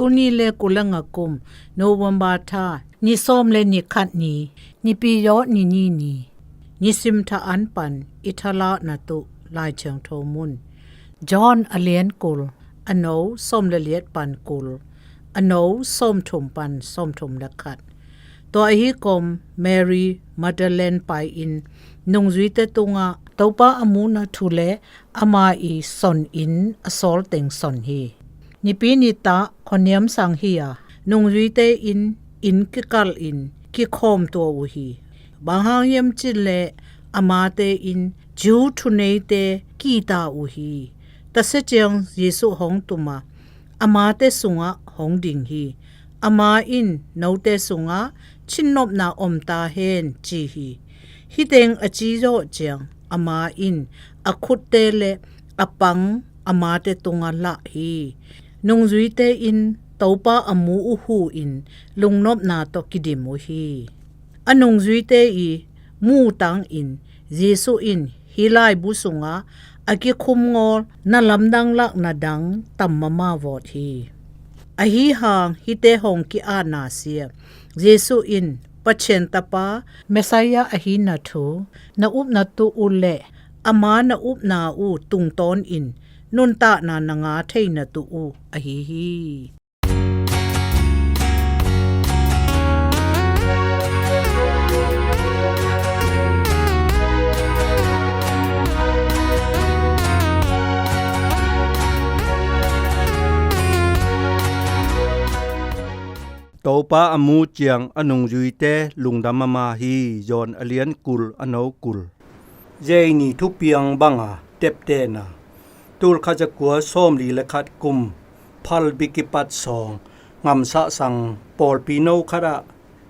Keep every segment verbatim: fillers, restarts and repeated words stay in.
Tul nih le kul le nga kum, November tha, ni sawm le ni khat ni, Nipi Zawh ni ni ni. Nisim tha an pan i thalakna tuh Lai Thiangtho mun. John a lian kul, a no sawm le liat pan kul, a no sawm thum pan sawm thum le khat. Tua ahi kom Mary Magdalene pai-in nungzuite tungah Topa a muhna thu le ama i son in a sawl teng son hi. Nipi ni tah khuaniam sang hi a, nungzuite in inn kikalh in kikhawm tua uh hi. Bang hang hiam cih leh amate in Jew thuneite kihta uh hi. Tasia ciang Jesuh hong tum a, amate sungah hong ding hi. Ama in, "Note sungah cinnopna om ta hen," ci hi. Hih teng a ci zawh ciang ama in a khutte le a pang amate tungah lah hi. Nungzuite in Topa a mu uh hu-in lungnopna tawh kidim uh hi. A nungzuite i mu tangin Jesuh in hih laibu sungah a kikhum ngawl na lamdang lakna dang tam mahmah vawt hi. Ahi hang hihte hong ki-atna sia, Jesuh in Pathian Tapa Messiah ahina thu na upna tuh uh le ama na upna uh tungtawnin nuntakna na ngah theihna tuh uh ahi hi. Topa a mu ciang a nungzuite lungdam mahmah hi. John a lian kul, a no kul. Zei ni thupiang banga teptehna. Tul khat za kua sawmli le khat kum, Phalbi kipat sawng, ngamsah sang pawlpi no khatah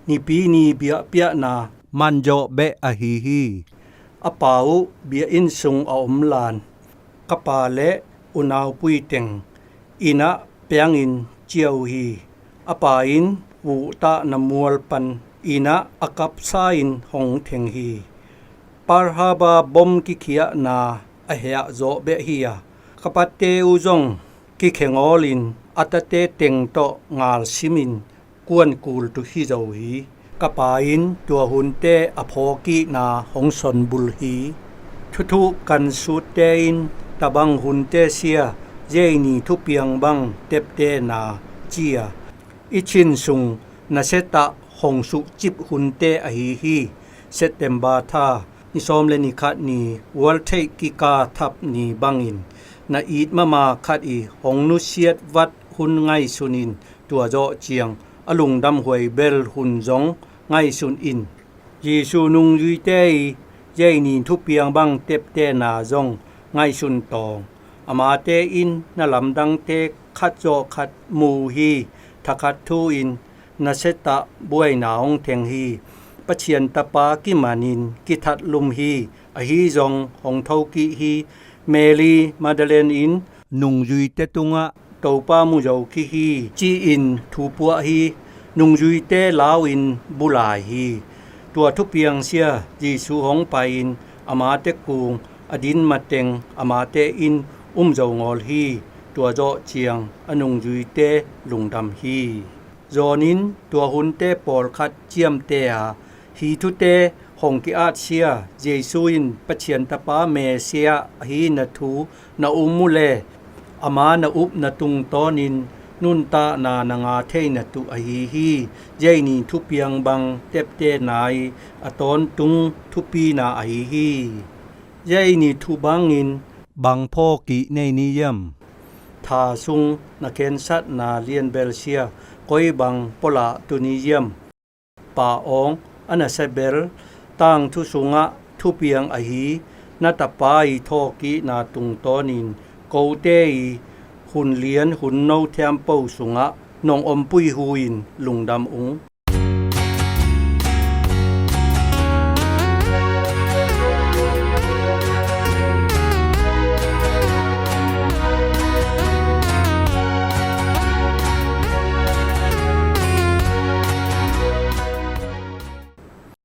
Nipi ni biahpiahna manzawh beh ahi hi. A pa uh biakinn sung a om lan, ka pa le unaupui teng inn ah piangin cia uh hi. A pa in vuhtahna mual pan inn ah a kapsa-in hong theng hi. Pearl Harbor bom kikhiahna a heah zawh beh hi a, ka patte uh zong kikhe ngawlin a tate teng tawh ngal simin kuankul tu hi zo hi. Ka pa in tua hunte a phawkkikna hong sonbul hi. Thuthuh kan sutte in, "Tabang hunte sia, zei ni thupiang bang teptehna?" ci a, i chin sung nasetah hong suhcip hunte ahi hi. September tha ni sawm le ni khat ni, World Trade kikah thap ni bangin na it mahmah khat i hong nusiat vat hun ngaihsun in, tua zawh ciang a lungdamhuai bel hun zong ngaihsun in. Jesuh nungzuite i zei ni thupiang bang teptehna zong ngaihsun tawng. Amate in na lamdangte khat zawh khat mu uh hi. Thakhat thu-in nasetah buaina hong theng hi. Pathian Tapa kimanin kithatlum hi. Ahi zong hong thokik hi. Mary Magdalene in nungzuite tungah, "Topa mu zo kik hi," ci-in thu puah hi. Nungzuite lau-in bulai hi. Tua thupiang sia Jesuh hong pai-in amate kung a din mateng amate in um zo ngawl hi. Tua zawh ciang a nungzuite lungdam hi. John in tua hunte pawlkhat ciamteh a, hih thute hong ki-at sia, Jesuh in Pathian Tapa Messiah ahina thu na um uh le ama na upna tungtawnin nuntakna na ngah theihna tuh ahi hi. Zei ni thupiang bang teptehna i a tawntung thupina ahi hi. Zei ni thu bangin bang phawkkik nei ni hiam? Tha sung na khensatna lianbel sia, koi bang pualah tu ni hiam? Pa awng a nasia bel tangthu sungah thupiang ahi na tapa i thawhkikna tungtawnin kote i hun lian hun no thiampo sungah nong ompui hu-in lungdam ung.